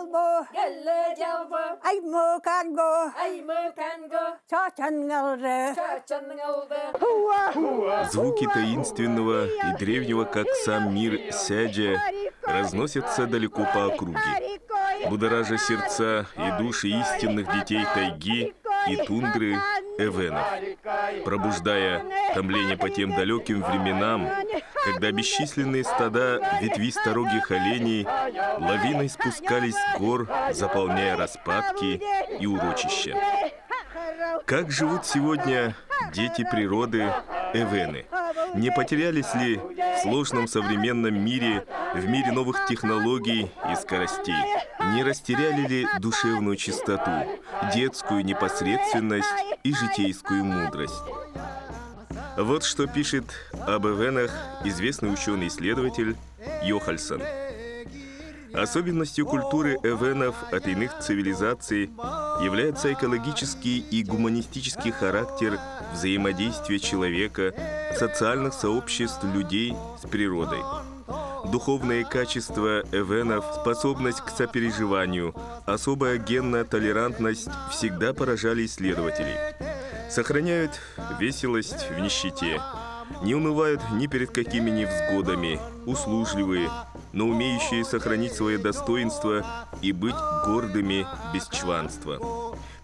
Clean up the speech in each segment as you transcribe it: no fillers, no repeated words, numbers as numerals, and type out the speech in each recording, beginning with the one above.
Дьолбо Аймыканго Чачангалры Звуки таинственного и древнего, как сам мир сяджа, разносятся далеко по округе, будоража сердца и души истинных детей тайги и тундры эвенов, пробуждая томление по тем далеким временам, когда бесчисленные стада ветвисторогих оленей лавиной спускались с гор, заполняя распадки и урочища. Как живут сегодня дети природы эвены? Не потерялись ли в сложном современном мире, в мире новых технологий и скоростей? Не растеряли ли душевную чистоту, детскую непосредственность и житейскую мудрость? Вот что пишет об эвенах известный ученый-исследователь Йохальсон. Особенностью культуры эвенов от иных цивилизаций является экологический и гуманистический характер взаимодействия человека, социальных сообществ людей с природой. Духовные качества эвенов, способность к сопереживанию, особая генная толерантность всегда поражали исследователей. Сохраняют веселость в нищете, не унывают ни перед какими невзгодами, услужливые, но умеющие сохранить свое достоинство и быть гордыми без чванства.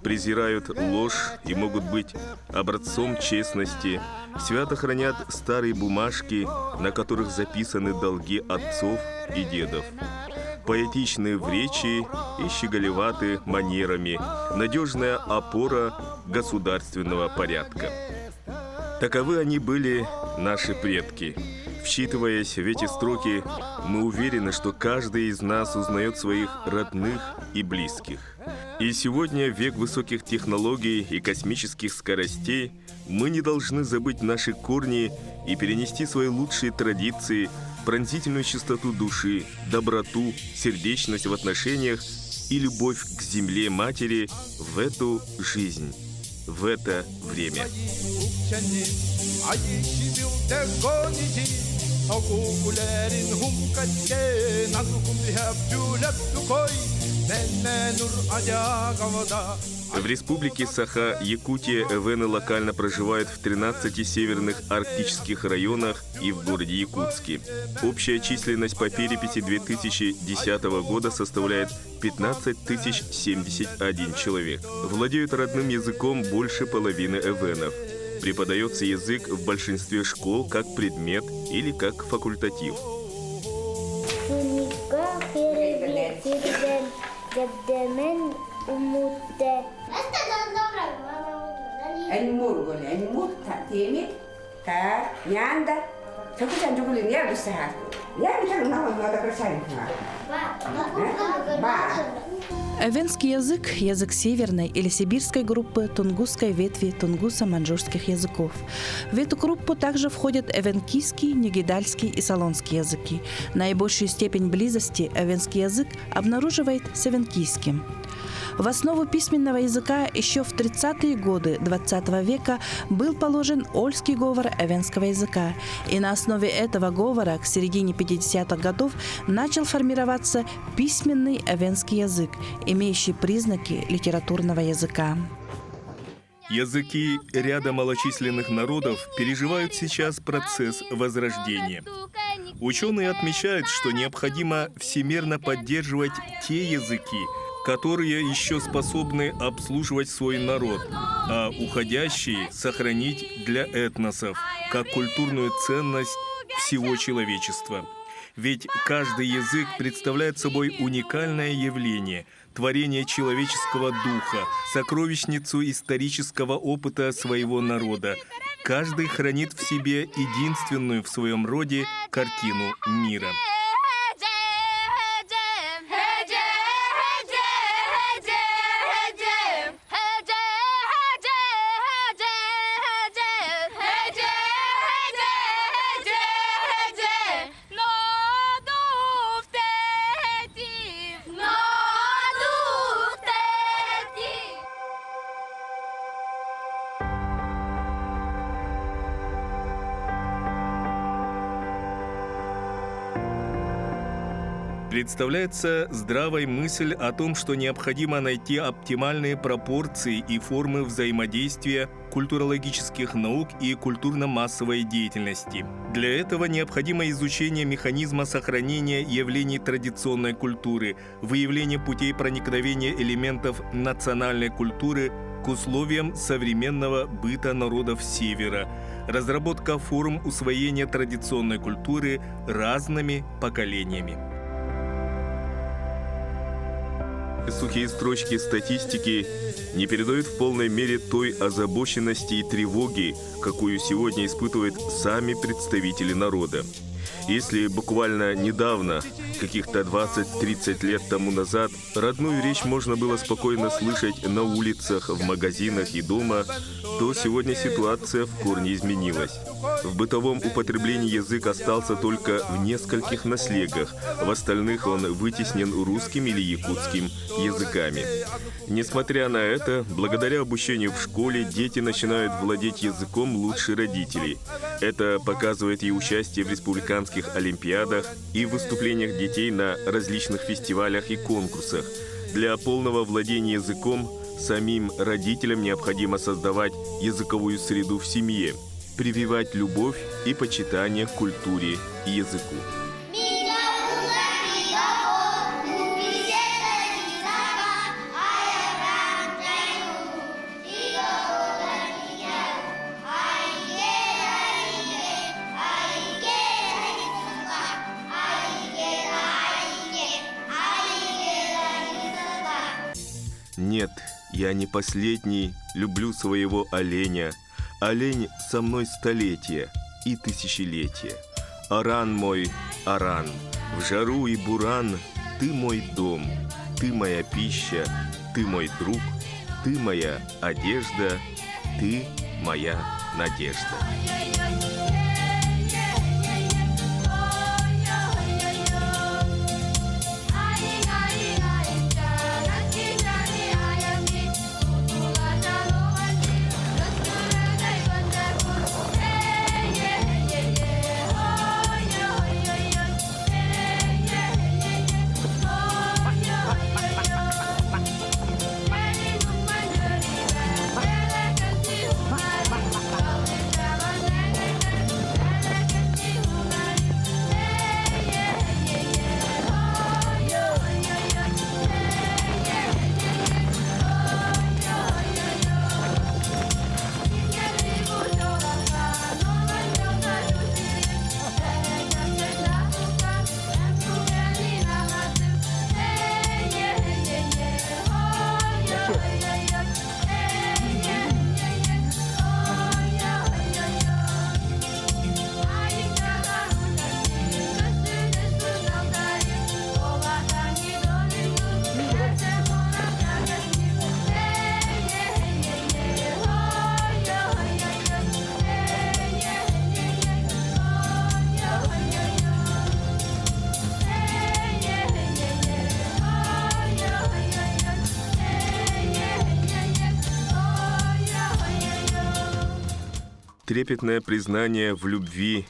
Презирают ложь и могут быть образцом честности, свято хранят старые бумажки, на которых записаны долги отцов и дедов. Поэтичны в речи и щеголеваты манерами, надежная опора государственного порядка. Таковы они были, наши предки. Вчитываясь в эти строки, мы уверены, что каждый из нас узнает своих родных и близких. И сегодня, век высоких технологий и космических скоростей, мы не должны забыть наши корни и перенести свои лучшие традиции, пронзительную чистоту души, доброту, сердечность в отношениях и любовь к земле матери в эту жизнь, в это время. В республике Саха-Якутия эвены локально проживают в 13 северных арктических районах и в городе Якутске. Общая численность по переписи 2010 года составляет 15 071 человек. Владеют родным языком больше половины эвенов. Преподается язык в большинстве школ как предмет или как факультатив. Эвенский язык – язык северной или сибирской группы тунгусской ветви тунгусо-маньчжурских языков. В эту группу также входят эвенкийский, негидальский и солонский языки. Наибольшую степень близости эвенский язык обнаруживает с эвенкийским. В основу письменного языка еще в 30-е годы XX века был положен ольский говор эвенского языка, и на основе этого говора к середине 50-х годов начал формироваться письменный эвенский язык, имеющий признаки литературного языка. Языки ряда малочисленных народов переживают сейчас процесс возрождения. Ученые отмечают, что необходимо всемерно поддерживать те языки, которые еще способны обслуживать свой народ, а уходящие сохранить для этносов, как культурную ценность всего человечества. Ведь каждый язык представляет собой уникальное явление, творение человеческого духа, сокровищницу исторического опыта своего народа. Каждый хранит в себе единственную в своем роде картину мира. Представляется здравой мысль о том, что необходимо найти оптимальные пропорции и формы взаимодействия культурологических наук и культурно-массовой деятельности. Для этого необходимо изучение механизма сохранения явлений традиционной культуры, выявление путей проникновения элементов национальной культуры к условиям современного быта народов Севера, разработка форм усвоения традиционной культуры разными поколениями. Сухие строчки статистики не передают в полной мере той озабоченности и тревоги, какую сегодня испытывают сами представители народа. Если буквально недавно, каких-то 20-30 лет тому назад, родную речь можно было спокойно слышать на улицах, в магазинах и дома, то сегодня ситуация в корне изменилась. В бытовом употреблении язык остался только в нескольких наслегах, в остальных он вытеснен русским или якутским языками. Несмотря на это, благодаря обучению в школе дети начинают владеть языком лучше родителей. Это показывает и участие в республиканских олимпиадах, и в выступлениях детей на различных фестивалях и конкурсах. Для полного владения языком самим родителям необходимо создавать языковую среду в семье, прививать любовь и почитание к культуре и языку. Нет, я не последний, люблю своего оленя. Олень со мной столетия и тысячелетия. Аран мой, Аран, в жару и буран ты мой дом, ты моя пища, ты мой друг, ты моя одежда, ты моя надежда. Трепетное признание в любви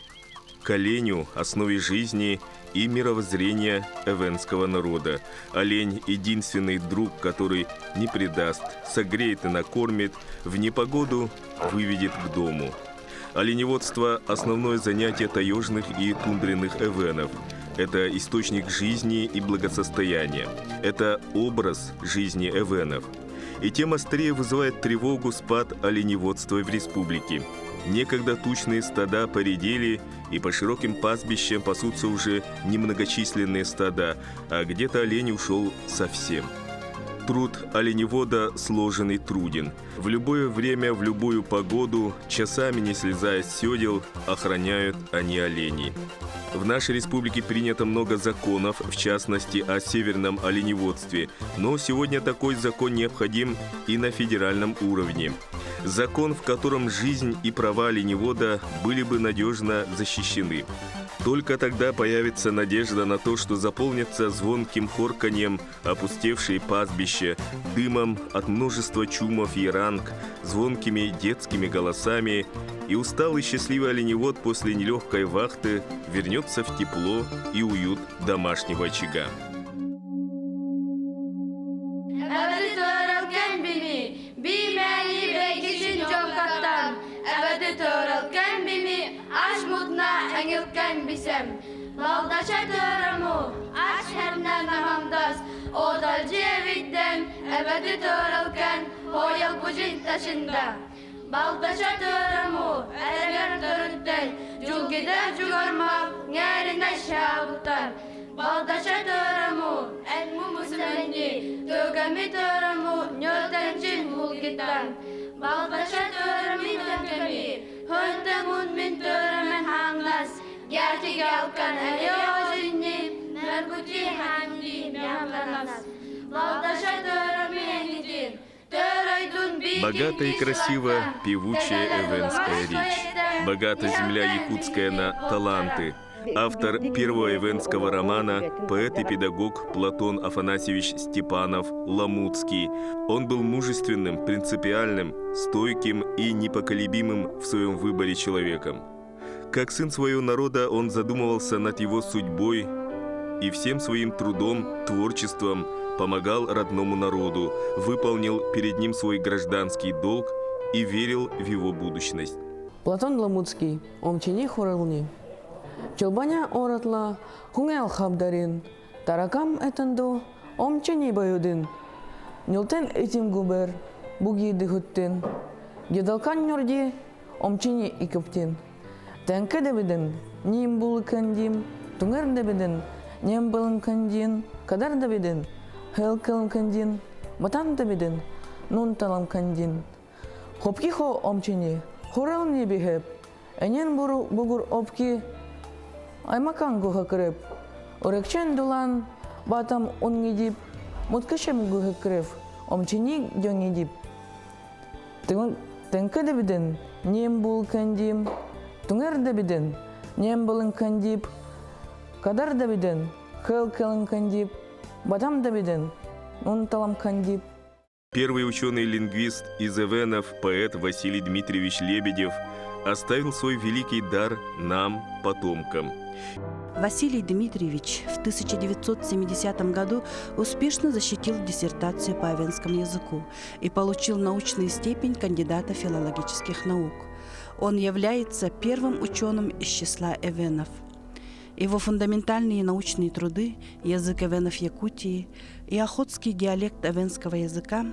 к оленю, основе жизни и мировоззрения эвенского народа. Олень – единственный друг, который не предаст, согреет и накормит, в непогоду выведет к дому. Оленеводство – основное занятие таежных и тундренных эвенов. Это источник жизни и благосостояния. Это образ жизни эвенов. И тем острее вызывает тревогу спад оленеводства в республике. Некогда тучные стада поредели, и по широким пастбищам пасутся уже немногочисленные стада, а где-то олень ушел совсем. Труд оленевода сложен и труден. В любое время, в любую погоду, часами не слезая с седел, охраняют они оленей. В нашей республике принято много законов, в частности о северном оленеводстве. Но сегодня такой закон необходим и на федеральном уровне. Закон, в котором жизнь и права оленевода были бы надежно защищены. Только тогда появится надежда на то, что заполнится звонким хорканьем опустевшие пастбища, дымом от множества чумов и ранг, звонкими детскими голосами, и усталый счастливый оленевод после нелегкой вахты вернется в тепло и уют домашнего очага. Балдача төрөму, аш хернен намамдас, Одалжевидден, эбеди төрөлкен, хоял бужин ташында. Балдача төрөму, эрегер төрүттен, жулгиде жугарма, ңәрине шабыттан. Балдача төрөму, энму мусменни, төгеми төрөму, нөтенчин мулгиттан. Балдача төрөмү төкеми, хөнтемун мин төрөмен хаңнас, Gerçek yalkan eliyozinni, merguti hamdi mehmannas. Baldaşa törömenitin, Богата и красиво певучая эвенская речь. Богата земля якутская на таланты. Автор первого эвенского романа, поэт и педагог Платон Афанасьевич Степанов Ламутский. Он был мужественным, принципиальным, стойким и непоколебимым в своем выборе человеком. Как сын своего народа он задумывался над его судьбой и всем своим трудом, творчеством помогал родному народу, выполнил перед ним свой гражданский долг и верил в его будущность. Платон Ламутский, омчини хорылни. Чолбаня оратла хунгел хабдарин, таракам этенду омчини баюдин. Нюлтен этим губер, буги дыхуттин. Гедалкан нюрди, омчини икыптин. Тәнке дебидин, ним бул кандим, туңар дебидин, нем булын кандин, кадар дебидин, хел кылын кандин, батан дебидин, нун талам кандин. Хопки хо омчини, хорал не бихеп, энен буру бугур опки, аймакан гуха кырып, орекчен дулан, батам унгидип, муткышем гуха кырып, омчини дёнгидип. Тәнке дебидин, нем бул кандим, туңар дебидин, нем булын кандип, кадар дебидин, хел кылын кандип, батам дебидин, нун талам кандип. Первый ученый-лингвист из эвенов, поэт Василий Дмитриевич Лебедев, оставил свой великий дар нам, потомкам. Василий Дмитриевич в 1970 году успешно защитил диссертацию по эвенскому языку и получил научную степень кандидата филологических наук. Он является первым ученым из числа эвенов. Его фундаментальные научные труды «Язык эвенов Якутии» и «Охотский диалект эвенского языка»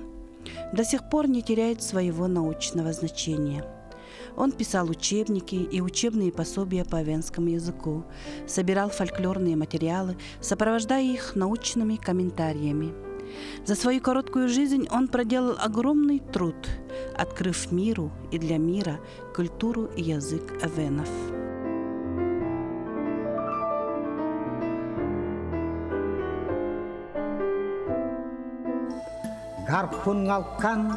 до сих пор не теряют своего научного значения. Он писал учебники и учебные пособия по эвенскому языку, собирал фольклорные материалы, сопровождая их научными комментариями. За свою короткую жизнь он проделал огромный труд, открыв миру и для мира культуру и язык эвенов. Гарпунгалкан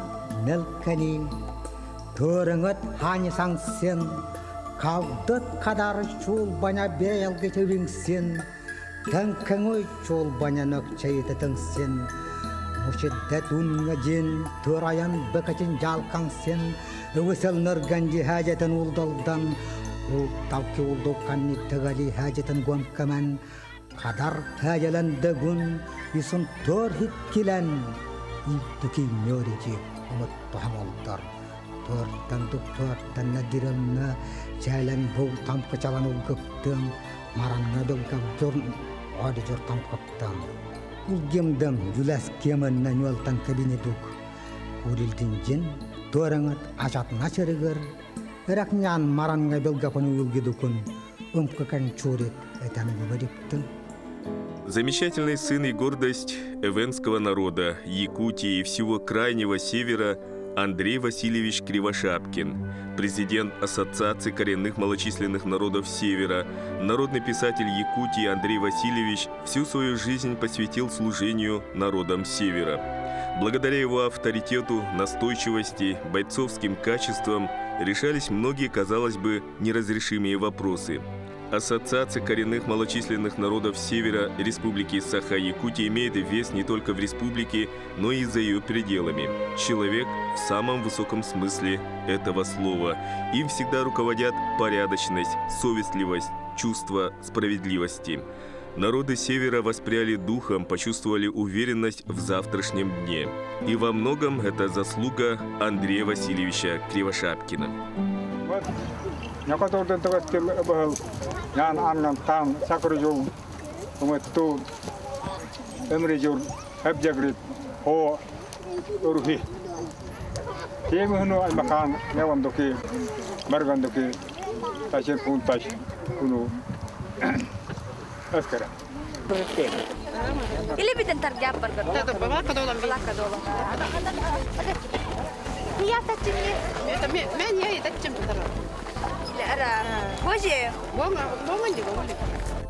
нелкани, төрөңөт хани саңсен, калдыт кадар чулбаня беялгы төбиңсен, тәңкәңой чулбаня нөкчәйті тыңсен, мушиддет унга жин, төраян бөкәчин жалкаңсен, үгісел нырганжи хәжетен улдалдан, ул талки улдуканни тыгали хәжетен гонкамен, кадар хәжелен дөгүн, исын төр хиткилен, илтүки мөричи умут тухамолдар. Төрттен тук төрттен надирымны, чәлен бу тамкы чалан улгыптым, маранга белга жор оди жор тамкыптым. Улгемдем жүләс кеменнен юалтан кабинетук. Урилдин жин, төреңет ажатына чырыгыр, Эракнян маранга белга кону улгидукун, умкакан чурит этаны губадиптым. Замечательный сын и гордость эвенского народа, Якутии и всего Крайнего Севера Андрей Васильевич Кривошапкин, президент Ассоциации коренных малочисленных народов Севера, народный писатель Якутии Андрей Васильевич всю свою жизнь посвятил служению народам Севера. Благодаря его авторитету, настойчивости, бойцовским качествам решались многие, казалось бы, неразрешимые вопросы. Ассоциация коренных малочисленных народов Севера Республики Саха-Якутия имеет вес не только в республике, но и за ее пределами. Человек в самом высоком смысле этого слова. Им всегда руководят порядочность, совестливость, чувство справедливости. Народы Севера воспряли духом, почувствовали уверенность в завтрашнем дне. И во многом это заслуга Андрея Васильевича Кривошапкина. Или битен таргап баргар.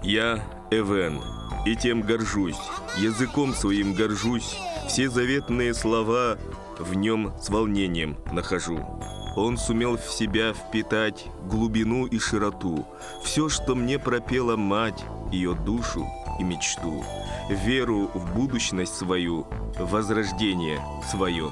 Я Эвен, и тем горжусь, языком своим горжусь, все заветные слова в нем с волнением нахожу. Он сумел в себя впитать глубину и широту, все, что мне пропела мать, ее душу и мечту, веру в будущность свою, возрождение свое.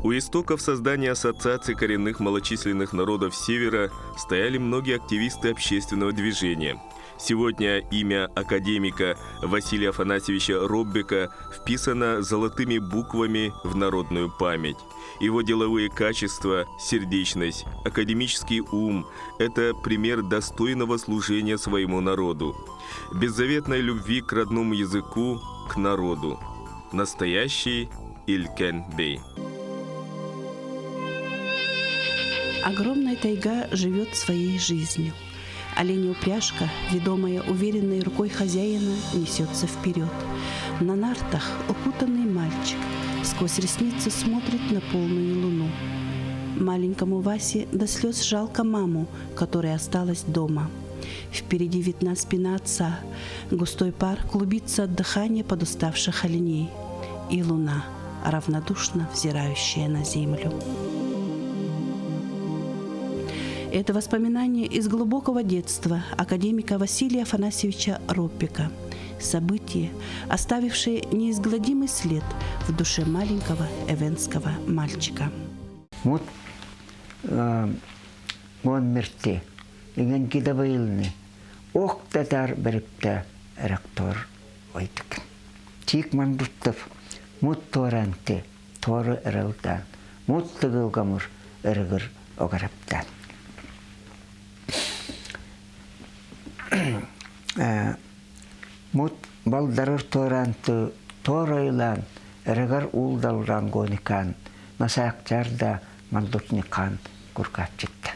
У истоков создания Ассоциации коренных малочисленных народов Севера стояли многие активисты общественного движения. Сегодня имя академика Василия Афанасьевича Роббека вписано золотыми буквами в народную память. Его деловые качества, сердечность, академический ум – это пример достойного служения своему народу. Беззаветной любви к родному языку, к народу. Настоящий Илькен Бей. Огромная тайга живет своей жизнью. Оленья упряжка, ведомая уверенной рукой хозяина, несется вперед. На нартах укутанный мальчик сквозь ресницы смотрит на полную луну. Маленькому Васе до слез жалко маму, которая осталась дома. Впереди видна спина отца. Густой пар клубится от дыхания подуставших оленей. И луна, равнодушно взирающая на землю. Это воспоминание из глубокого детства академика Василия Афанасьевича Роппика. Событие, оставившее неизгладимый след в душе маленького эвенского мальчика. Мут он мирте, ingen кидабайылны, ох татар берипте ректор ойтык. Чик мандуттов мут торанте, торы эрелтан, мут тыгылгамур эргыр огараптан. Мут балдарыр торанты торайлан эрегар улдалран гоникан насаакчарда мандутникан куркатчитта.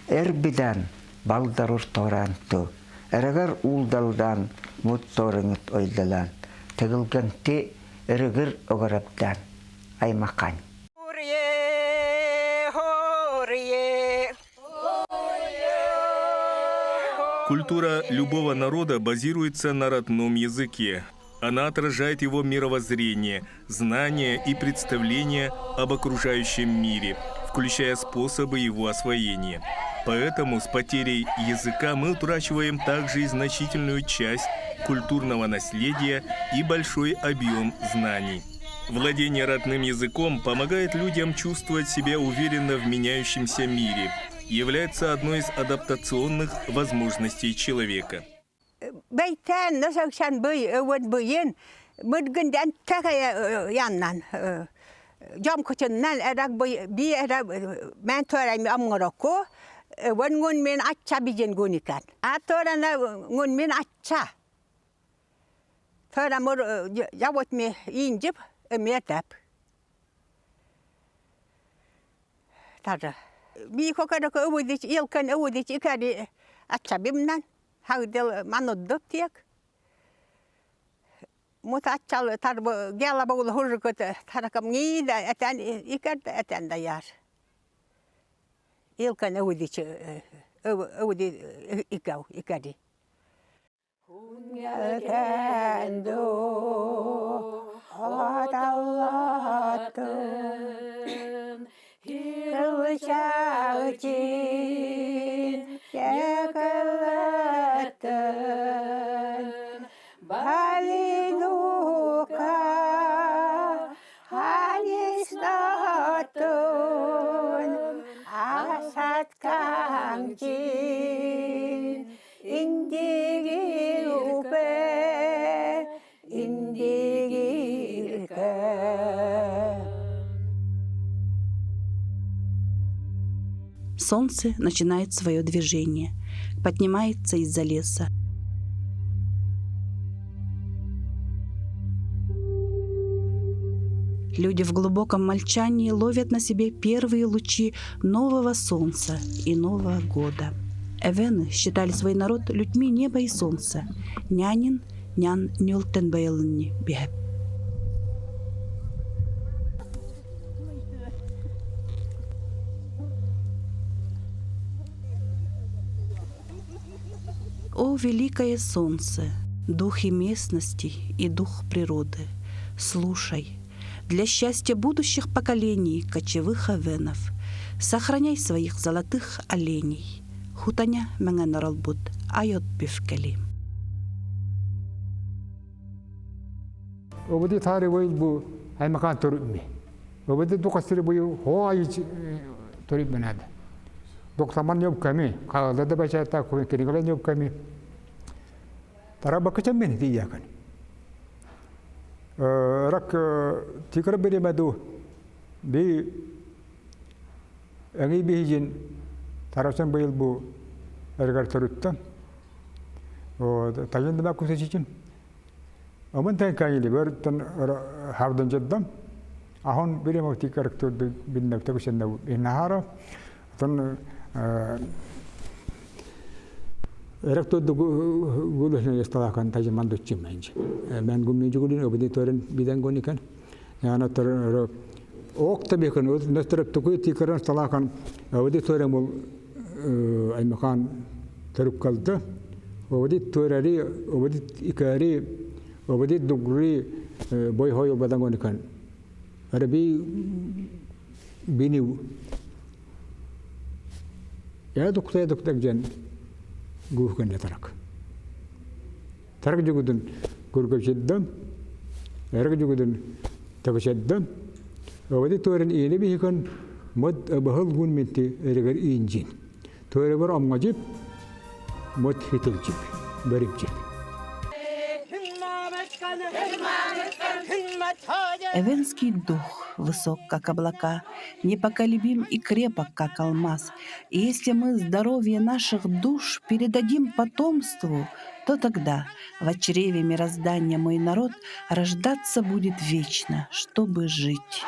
Эрбидан балдарур торанту эрегар улдалдан мут торыңыт ойдалан тыгылганты эрегир огараптан аймакан. Культура любого народа базируется на родном языке. Она отражает его мировоззрение, знания и представления об окружающем мире, включая способы его освоения. Поэтому с потерей языка мы утрачиваем также и значительную часть культурного наследия и большой объем знаний. Владение родным языком помогает людям чувствовать себя уверенно в меняющемся мире, является одной из адаптационных возможностей человека. Бәйтән, насаксан бый, өвөт быйын, мыдгындән тәгә яннан. Жам кычыннан эрак бый, би эрак мен төрәйми амгырако, вон ngун мен атча bijен гуникан. А төрәнә ngун мен атча. Төрә мур явот ми инҗип, эметәп. Тары. Би кокарак өвөдич, илкан өвөдич икәри атча бимнан. Хагдел мануддуп тиек. Мут атчал тарбы гела богул хургут таракам нида этен икәр этен да яр. Илкан өвөдич өвөди икәү икәри. Солнце начинает свое движение, поднимается из-за леса. Люди в глубоком молчании ловят на себе первые лучи нового солнца и нового года. Эвены считали свой народ людьми неба и солнца. Нянин нян нюлтен байылынни биһэп. О, великое солнце, духи местности и дух природы, слушай, для счастья будущих поколений кочевых эвенов, сохраняй своих золотых оленей. Хутаня мэҥэн оролбут айот бифкели. Обуди таары бу аймакан төрүмми. Обуди дукасыры бу хоай төрүммүнады. Доктаман нёбками, каалда да бачата кенигала нёбками. Тара бакычан мен диякан. Рак тикара беремаду би эңи бихижин тарасан быйыл бу эргар төрүттен. Тажын да кусачичин. Аман тэн кайли бөртөн хардан жаддам. Ахон бире тикар төрдү биннеп төгүшенне иннахара. Тон эрек төрдү гулүхне ясталакан тажы мандуччи менж. Мен гумни жугулин обиди төрен биден гоникан. Яна төр Оqta бекен нөстөрөп туку тикаран сталакан обиди төрен бул аймакан төрүп калды. Обиди төрери, обиди икари, обиди дугри бой хой бадан гоникан. Араби бини я дукта дукта жен гуфкан тарак. Тарак жугудун гургочеддам, эрг жугудун табышеддам. Обиди төрен ине бихикан мод бахыл гун менти эргер инжин. Төре бар амгажип, мод хитилчип, берипчип. Эвенский дух высок, как облака, непоколебим и крепок, как алмаз. И если мы здоровье наших душ передадим потомству, то тогда в чреве мироздания мой народ рождаться будет вечно, чтобы жить.